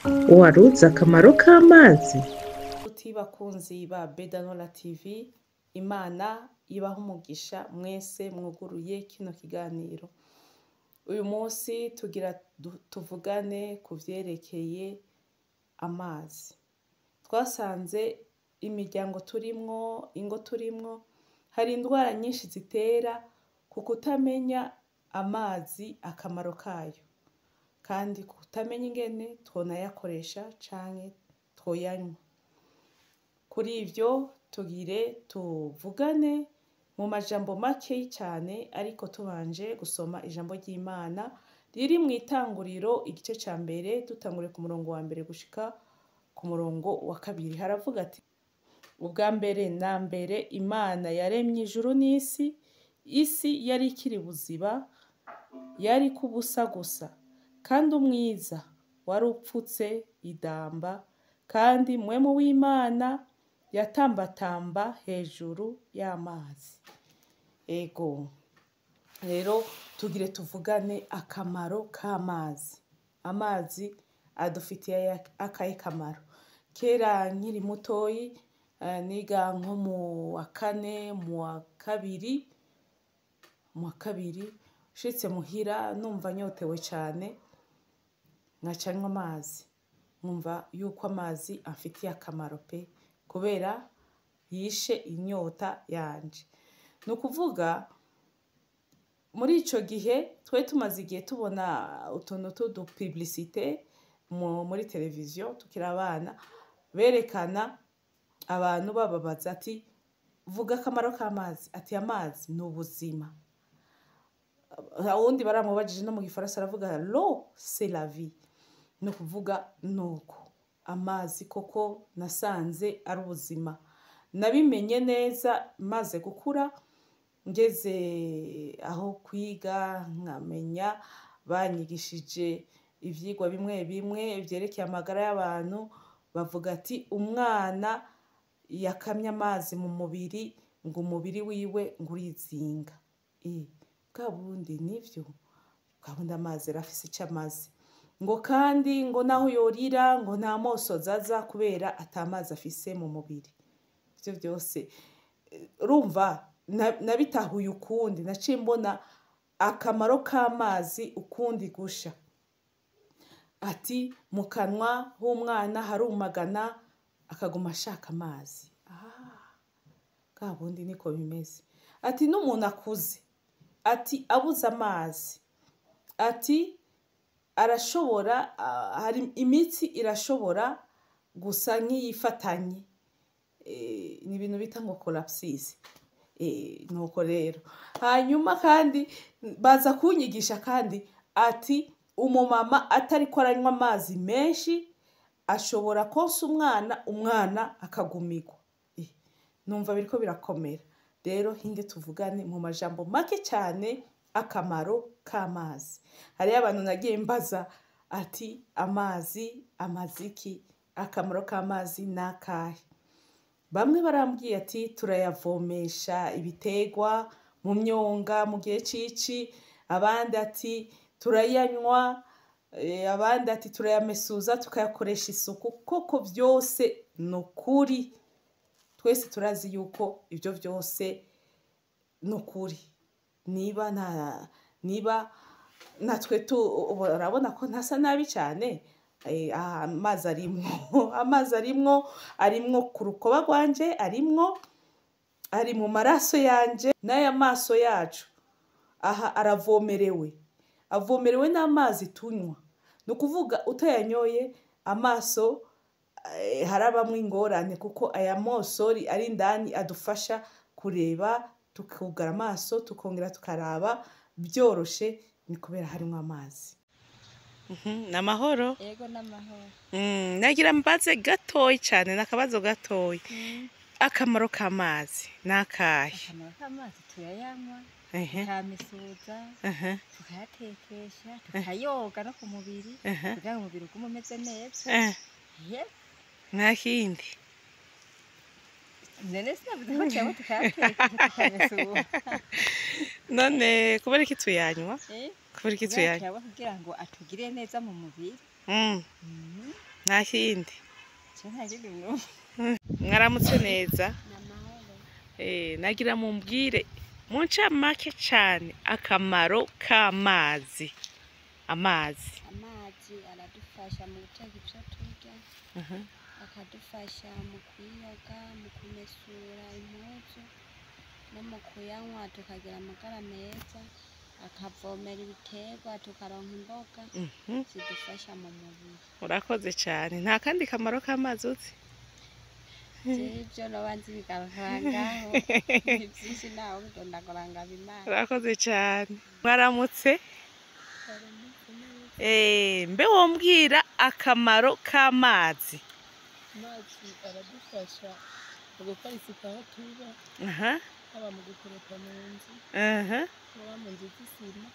Waruzi akamaro k'amazi? Nshuti bakunzi ba Bedanola TV, Imana ibahe umugisha mwese mwuguruye kino kiganiro. Uyu munsi tugira tuvugane ku vyerekeye amazi. Twasanze imiryango turimwo, ingo turimwo, hari indwara nyinshi zitera ku kutamenya amazi akamaro kayo, kandi kutamenya ingene twonayakoresha canke twoyanywa. Kuri ivyo tugire tuvugane mu majambo makeyi cane, ariko tubanje gusoma ijambo ry'Imana riri mw'itanguriro igice ca mbere, dutanguriye ku murongo wa mbere gushika ku murongo wa kabiri. Haravuga ati: ubwa mbere na mbere Imana yaremye ijuru n'isi, isi yari ikiri buziba, yari kubusa gusa, kandi umwiza wari upfutse idamba, kandi mwemu w'Imana yatambatamba hejuru y'amazi. Ego rero tugire tuvugane akamaro k'amazi. Amazi adufitiye akahe kamaro? Kera nkiri mutoyi, niga nko mu wa kane, mu wa kabiri, nshitse muhira numva nyotewe cane, nkaca nywa amazi, nkumva yuko amazi amfitiye akamaro pe, kubera yishe inyota yanje. Ni ukuvuga muri ico gihe twari tumaze igihe tubona utuntu tw'udu publicité muri televiziyo tukiri abana, berekana abantu bababaza ati: vuga akamaro k'amazi, ati amazi ni ubuzima. Uwundi baramubajije no mu gifaransa aravuga l'eau c'est la vie. Ni ukuvuga nuko amazi koko nasanze ari ubuzima. Nabimenye neza maze gukura, ngeze aho kwiga nkamenya, banyigishije ivyigwa bimwe bimwe vyerekeye amagara y'abantu, bavuga ati umwana yakamye amazi mu mubiri ngo umubiri wiwe ngo urizinga. Bwa bundi nivyo, bwa bundi amazi arafise ico amaze. Ngo kandi ngo naho yorira ngo nta mosozi aza kubera ata mazi afise mu mubiri. Ivyo vyose urumva nabitahuye ukundi, naciye mbona akamaro k'amazi ukundi gusha. Ati mu kanwa h'umwana harumagana akaguma ashaka amazi. Bwa bundi niko bimeze. Ati n'umuntu akuze, ati abuze amazi, ati arashobora, hari imitsi irashobora gusa nk'iyifatanye. Ni ibintu bita ngo collapses. Nuko rero hanyuma kandi baza kunyigisha kandi ati umumama atariko aranywa amazi menshi ashobora konsa umwana, umwana akagumigwa. Numva biriko birakomera. Rero hinge tuvugane mu majambo make cyane akamaro k'amazi. Hariyo abantu nagiye mbaza ati amazi amaziki, akamaro k'amazi nakahe? Bamwe barambwiye ati turayavomesha ibitegwa mu myonga mu gihe cici, abandi ati turayanywa, abandi ati turayamesuza tukayakoresha isuku. Koko vyose ni ukuri, twese turazi yuko ivyo vyose ni ukuri. Niba natwe urabona ko ntasa nabi cyane, amazi arimwo, amazi arimwo, arimwo ku rukoba rwanje, arimwo, ari mu maraso yanje, n'aya maso yacu aha aravomerewe, avomerewe n'amazi tunywa. Ni ukuvuga utayanyoye amaso harabamwo ingorane, kuko aya mosori ari indani adufasha kureba, tukugara amaso tukongera tukaraba byoroshe, ni kubera harimwo amazi. Namahoro. Ego namahoro. Nagira mbaze gatoyi cyane, nakabazo gatoyi. Akamaro k'amazi nakahe? Akamaro k'amazi turayanywa, tukamisuza, tukayatekesha, tukayoga no ku mubiri, kugira ngo umubiri ugume umeze neza. Nta kindi. None sinavuze ko tuyanywa tukayatekesha tukamesura. None kubera iki tuyanywa? Kubera iki tuyanywa? Kugira ngo atugire neza mu mubiri. Nta kindi? Je nta kindi numva. Mwaramutse neza. Nagira mumbwire mu ncamake cane akamaro k'amazi. Amazi Amazi aradufasha mu guteka ivyo turya, akadufasha mu kwiyoga, mu kumesura impuzu no mu kuyanywa tukagira amagara meza, akavomera ibiterwa tukaronka imboga zidufasha mu mubiri. Urakoze cane. Nta kandi kamaro k'amazi uzi? Jewe ivyo noba nzi bigarukira ngaho, ni vyinshi ntawe ubidondagura ngo abimare. Urakoze cane. Mwaramutse. Mbe wombwira akamaro k'amazi? Amazi aradufasha mu gukora isuku aho tuba, haba mu gukoropa mu nzu, haba mu nzu z'isima,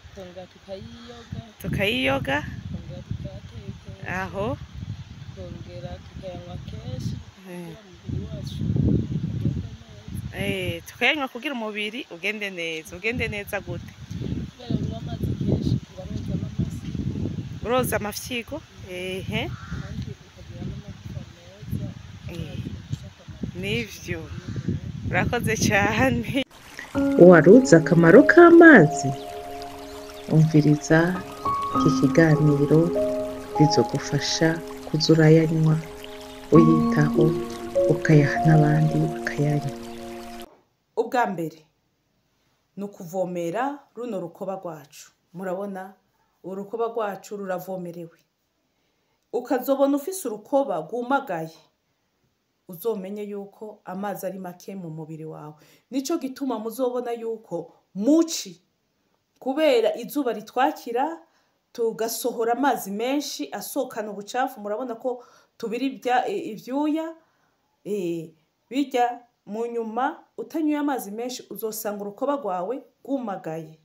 tukongera tukayiyoga, Tukayiyoga, tukongera tukayatekesha, aho tukongera tukayanywa kenshi kugira umubiri wacu ugende neza. Tukayanywa kugira umubiri ugende neza. Ugende neza gute? Kubera unywa amazi kenshi uraroza n'amase. Uroza amafyigo. Ehe. Kandi ukagira n'amagufa meza. Amazi afise akamaro. Nivyo. Urakoze cyane. Waruzi akamaro k'amazi? Umviriza iki kiganiro, bizogufasha kuza urayanywa, uyitaho, ukayaha n'abandi bakayanywa. Ubwa mbere ni ukuvomera runo rukoba rwacu. Murabona urukoba rwacu ruravomerewe. Ukazobona ufise urukoba rwumagaye, uzomenye yuko amazi ari make mu mubiri wawe. Nico gituma muzobona yuko muci, kubera izuba ritwakira tugasohora amazi menshi asohokana ubucafu. Murabona ko tubira ivyuya, bijya mu nyuma. Utanyoye amazi menshi uzosanga urukoba rwawe rwumagaye,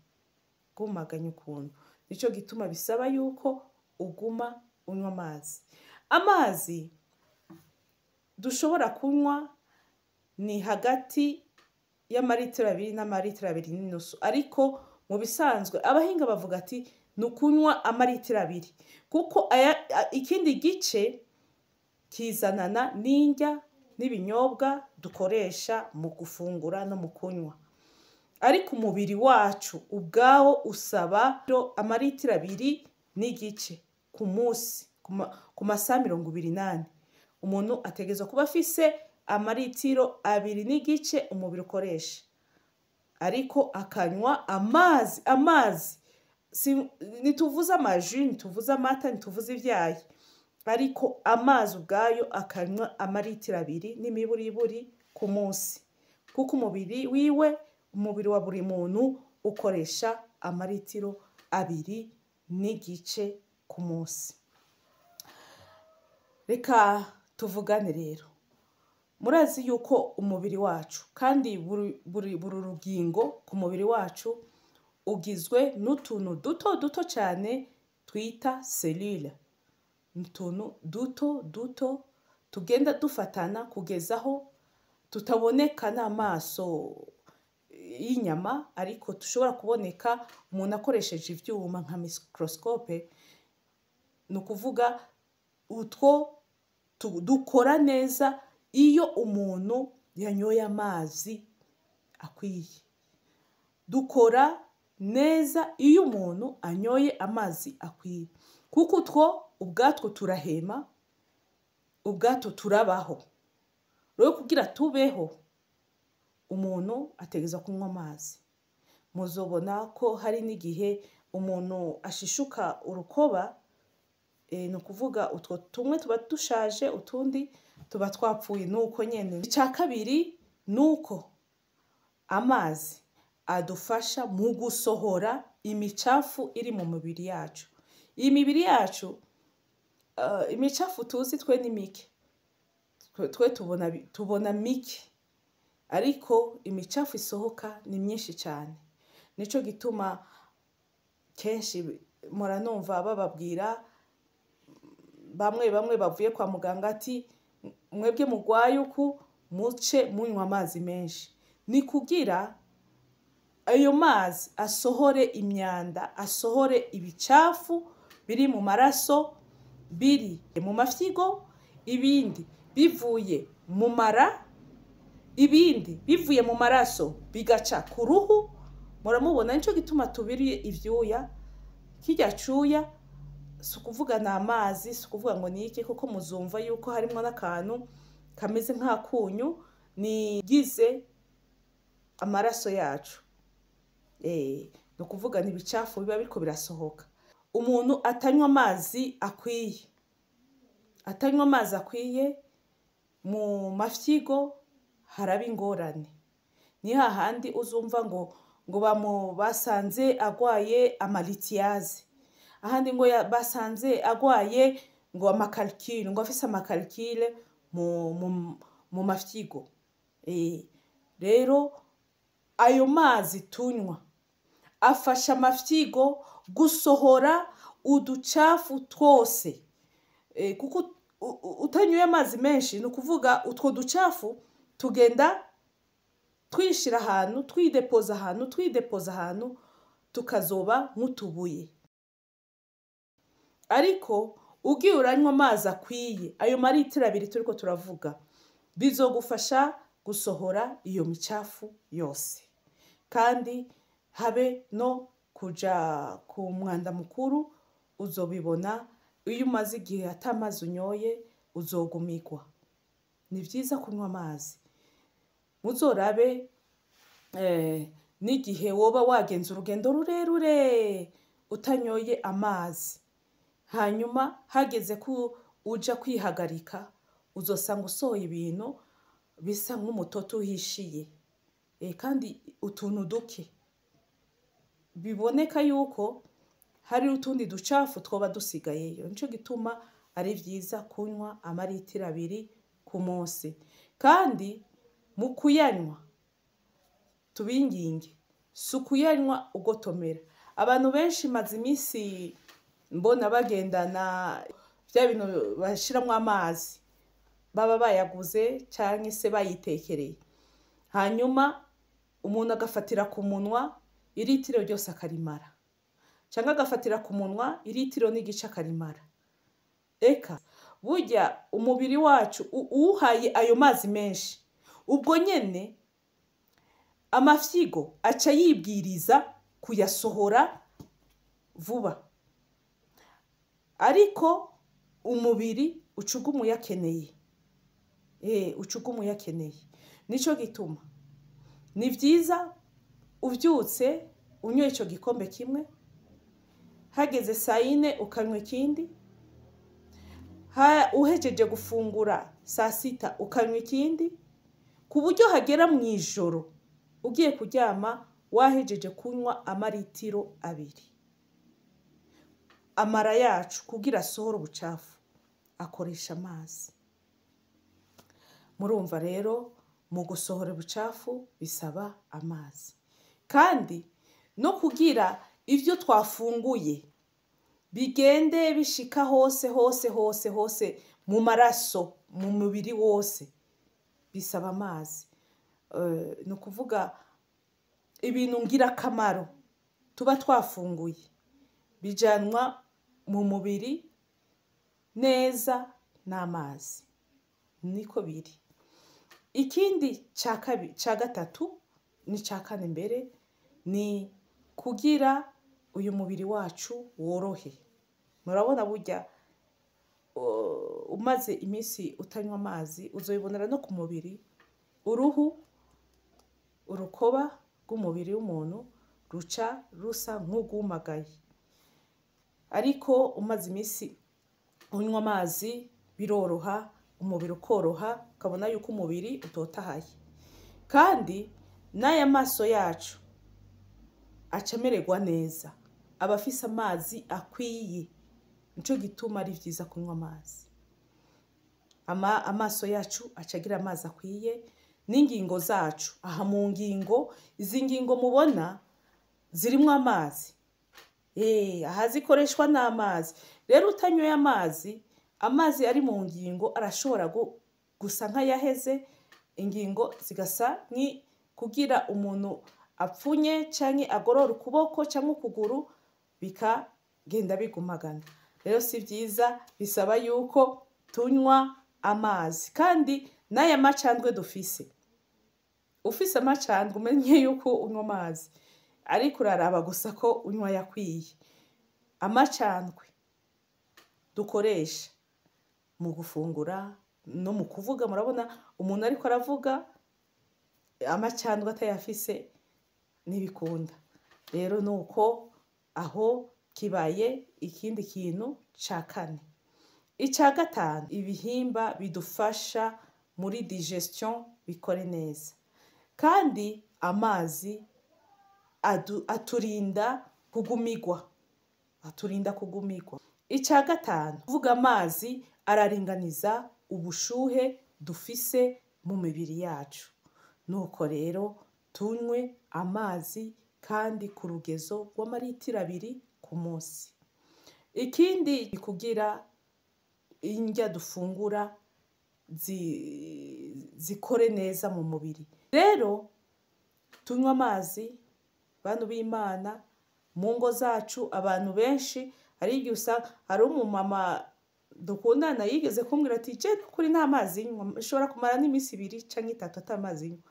rwumaganye ukuntu. Nico gituma bisaba yuko uguma unywa amazi. Amazi dushobora kunywa ni hagati y'amaritiro 2 n'amaritiro 2.5, ariko mu bisanzwe abahinga bavuga ati ni ukunywa amaritiro 2, kuko ikindi gice kizanana n'indya n'ibinyobwa dukoresha mu gufungura no mu kunywa. Ariko umubiri wacu ubwawo usaba amaritiro 2.5 ku munsi, ku masaha 24. Umuntu ategerezwa kuba afise amaritiro 2.5 umubiri ukoresha, ariko akanywa amazi. Amazi ntituvuze amaji, ntituvuze amata, ntituvuze ivyayi, ariko amazi ubwayo akanywa amaritiro 2 n'imiburiburi ku munsi, kuko umubiri wiwe, umubiri wa buri muntu ukoresha amaritiro 2.5 ku munsi. Reka tuvugane rero. Murazi yuko umubiri wacu, kandi buri rugingo ku mubiri wacu ugizwe n'utuntu duto duto cyane twita selile. Utuntu duto duto tugenda dufatana kugeza aho tutaboneka n'amaso y'inyama, ariko dushobora kuboneka umuntu akoresheje ivyuma nka microscope. Ni ukuvuga utwo dukora neza iyo umuntu yanyoye amazi akwiye. Dukora neza iyo umuntu anyoye amazi akwiye, kuko utwo ubwatwo turahema, ubwatwo turabaho. Rero kugira tubeho umuntu ategerezwa kunywa amazi. Muzobona ko hari n'igihe umuntu ashishuka urukoba, ni ukuvuga utwo tumwe tuba dushaje, utundi tuba twapfuye. Nuko nyene. Icya kabiri nuko amazi adufasha mu gusohora imicafu iri mu mibiri yacu. Iyi mibiri yacu, imicafu tuzi twe ni mike, twe tubona mike, ariko imicafu isohoka ni myinshi cyane. Nico gituma kenshi muranumva bababwira bamwe bamwe bavuye kwa muganga ati mwebwe mugwaye uku muce munywa amazi menshi. Ni kugira ayo mazi asohore imyanda, asohore ibicafu biri mu maraso, biri mu mafyigo, ibindi bivuye mu mara, ibindi bivuye mu maraso bigaca ku ruhu. Muramubona, nico gituma tubiriye ivyuya. Kirya cuya si ukuvuga ni amazi, si ukuvuga ngo ni iki, kuko muzumva yuko harimwo n'akantu kameze nk'akunyu, nigize amaraso yacu. Ni ukuvuga ni ibicafu biba biriko birasohoka. Umuntu atanywa amazi akwiye, atanywa amazi akwiye mu mafyigo haraba ingorane. Ni hahandi uzumva ngo basanze agwaye amalitiyaze, ahandi ngo basanze agwaye ngo amakalkile, ngo afise amakalkile mu mafyigo. Rero ayo mazi tunywa afasha amafyigo gusohora uducafu twose. Kuko utanyoye amazi menshi, ni ukuvuga utwo ducafu tugenda twishira ahantu, twidepoza ahantu, twidepoza ahantu, tukazoba nk'utubuye. Ariko ugiye uranywa amazi akwiye, ayo maritiro abiri turiko turavuga, bizogufasha gusohora iyo micafu yose, kandi habe no kuja ku mwanda mukuru. Uzobibona iyo umaze igihe ata mazi unyoye, uzogumigwa. Ni vyiza kunywa amazi. Muzorabe n'igihe woba wagenze urugendo rurerure utanyoye amazi, hanyuma hageze ko uja kwihagarika, uzosanga usohoye ibintu bisa nk'umutoto uhishiye, kandi utuntu duke, biboneka yuko hari utundi ducafu twoba dusigayeyo. Nico gituma ari vyiza kunywa amaritiro abiri ku munsi. Kandi mu kuyanywa tubinginge, si ukuyanywa ugotomera. Abantu benshi maze iminsi mbona bagendana vya bintu bashiramwo amazi, baba bayaguze canke se bayitekereye, hanyuma umuntu agafatira ku munwa iritiro ryose akarimara, canke agafatira ku munwa iritiro n'igice akarimara. Eka burya umubiri wacu uwuhaye ayo mazi menshi, ubwo nyene amafyigo aca yibwiriza kuyasohora vuba, ariko umubiri uca uguma uyakeneye. Uca uguma uyakeneye. Nico gituma ni vyiza uvyutse unyoye ico gikombe kimwe, hageze saa yine ukanywa ikindi, uhejeje gufungura saa sita ukanywa ikindi, ku buryo hagera mw'ijoro ugiye kuryama wahejeje kunywa amaritiro abiri. Amara yacu kugira asohore ubucafu akoresha amazi. Murumva rero mu gusohora ubucafu bisaba amazi, kandi no kugira ivyo twafunguye bigende bishika hose hose hose hose mu maraso, mu mubiri wose, bisaba amazi. Ni ukuvuga ibintu ngirakamaro tuba twafunguye bijanwa mu mubiri neza n'amazi, niko biri. Ikindi ca gatatu ni ca kane mbere, ni kugira uyu mubiri wacu worohe. Murabona burya umaze iminsi utanywa amazi, uzoyibonera no ku mubiri, uruhu, urukoba rw'umubiri w'umuntu ruca rusa nk'urwumagaye. Ariko umaze iminsi unywa amazi biroroha, umubiri ukoroha, ukabona yuko umubiri utotahaye. Kandi n'aya maso yacu aca amererwa neza, aba afise amazi akwiye. Nico gituma ari vyiza kunywa amazi. Amaso yacu aca agira amazi akwiye, n'ingingo zacu. Aha mu ngingo, izi ngingo mubona zirimwo amazi. Aha zikoreshwa n'amazi. Rero utanyoye amazi, amazi ari mu ngingo arashobora gusa nk'ayaheze, ingingo zigasa nki kugira umuntu apfunye canke agorora ukuboko canke ukuguru, bikagenda bigumagana. Rero si byiza, bisaba yuko tunywa amazi. Kandi n'aya macandwe dufise, ufise amacandwe umenye yuko unywa amazi, ariko uraraba gusa ko unywa yakwiye. Amacandwe dukoresha mu gufungura no mu kuvuga, murabona umuntu ariko aravuga amacandwe atayafise ntibikunda. Rero nuko aho kibaye ikindi kintu ca kane. Ica gatanu, ibihimba bidufasha muri digestion bikore neza. Kandi amazi aturinda kugumigwa, aturinda kugumigwa. Ica gatanu, kuvuga amazi araringaniza ubushuhe dufise mu mibiri yacu. Nuko rero tunywe amazi kandi ku rugezo rw'amaritiro 2 ku munsi. Ikindi kugira indya dufungura zikore neza mu mubiri. Rero tunywe amazi, bantu b'Imana, mu ngo zacu abantu benshi hari igihe usanga hari umumama dukundana yigeze kumbwira ati je kuri nta mazi nywa, nshobora kumara n'iminsi 2 canke 3 ata mazi nywa,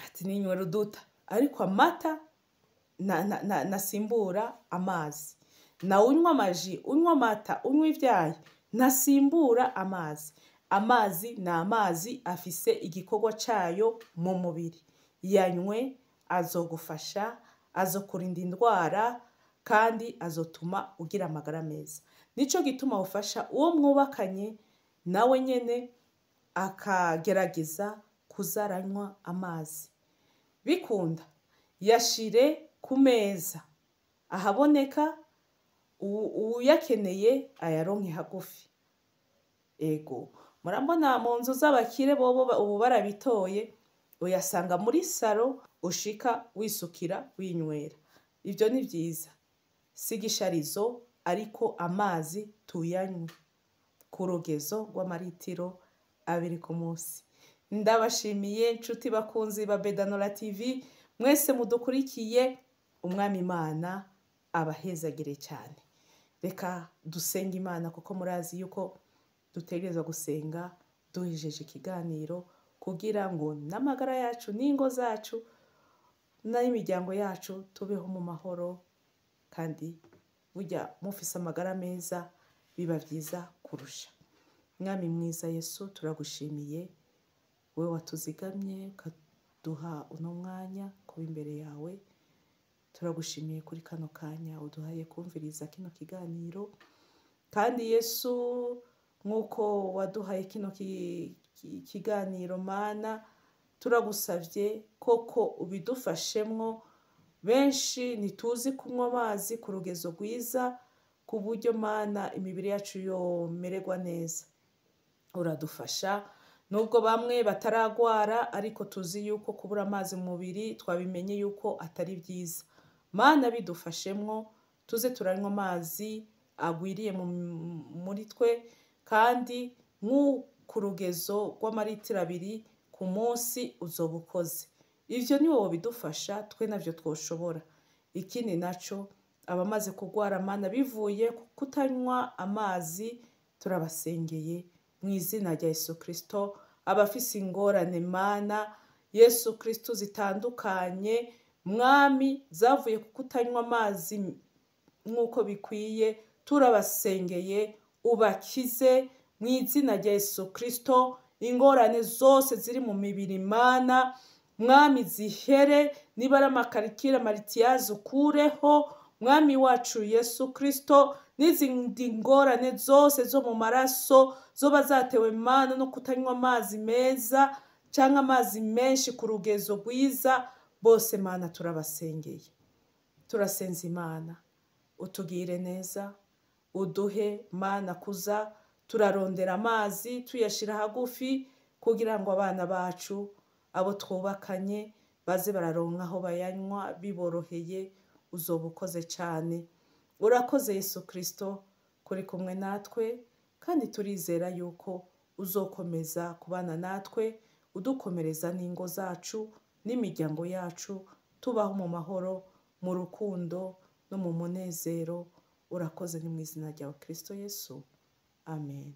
ati ninywa ruduta, ariko amata nasimbura amazi. Na unywa amaji, unywa amata, unywa ivyayi, nasimbura amazi. Amazi ni amazi afise igikorwa cayo mu mubiri. Yanywe azogufasha, azokurinda indwara kandi azotuma ugira amagara meza. Nico gituma ufasha uwo mwubakanye nawe nyene akagerageza kuzaranywa amazi. Bikunda yashire ku meza ahaboneka, uyakeneye ayaronke hagufi. Ego, murambona mu nzu z'abakire bobo ubu barabitoye, uyasanga muri saro ushika wisukira winywera. Ivyo ni vyiza, si igisharizo, ariko amazi tuyanywe ku rugezo rw'amaritiro 2 ku munsi. Ndabashimiye nshuti bakunzi ba Bedanora TV mwese mudukurikiye, Umwami Imana abahezagire cyane. Reka dusenge Imana, kuko murazi yuko dutegerezwa gusenga duhejeje ikiganiro kugira ngo n'amagara yacu n'ingo zacu n'imiryango yacu tubeho mu mahoro, kandi burya mufise amagara meza biba vyiza kurusha. Mwami mwiza Yesu, turagushimiye wewe watuzigamye ukaduha uno mwanya kuba imbere yawe. Turagushimiye kuri kano kanya uduhaye kumviriza kino kiganiro, kandi Yesu nk'uko waduhaye kino kiganiro Mana, turagusavye koko ubidufashemwo. Benshi ntituzi kunywa amazi ku rugezo rwiza ku buryo Mana imibiri yacu yomererwa neza. Uradufasha nubwo bamwe bataragwara, ariko tuzi yuko kubura amazi mu mubiri twabimenye yuko atari byiza. Mana bidufashemwo tuze turanywa amazi agwiriye muri twe, kandi ku rugezo rw'amaritiro 2 ku munsi uzoba ukoze. Ivyo ni wowe bidufasha, twe navyo twoshobora. Ikindi naco, abamaze kugwara Mana bivuye kutanywa amazi, turabasengeye mu izina rya Yesu Kristo. Abafise ingorane Mana Yesu Kristo zitandukanye, Mwami, zavuye ku kutanywa amazi nk'uko bikwiye, turabasengeye ubakize mu izina rya Yesu Kristo. Ingorane zose ziri mu mibiri Mana Mwami zihere, niba ari amakarikira amaritiyazi ukureho Mwami wacu Yesu Kristo, n'izindi ngorane zose zo mu maraso zoba zatewe Mana no kutanywa amazi meza cyangwa amazi menshi ku rugezo rwiza, bose Mana turabasengeye. Turasenza Imana utugire neza, uduhe Mana kuza turarondera amazi tuyashira hagufi kugira ngo abana bacu abo twubakanye baze bararonka aho bayanywa biboroheye. Uzoba ukoze cyane. Urakoze Yesu Kristo kuri kumwe natwe, kandi turizera yuko uzokomeza kubana natwe, udukomereza n'ingo zacu n'imiryango yacu, tubaho mu mahoro, mu rukundo no mu munezero. Urakoze, ni mu izina ryawe Kristo Yesu, amen.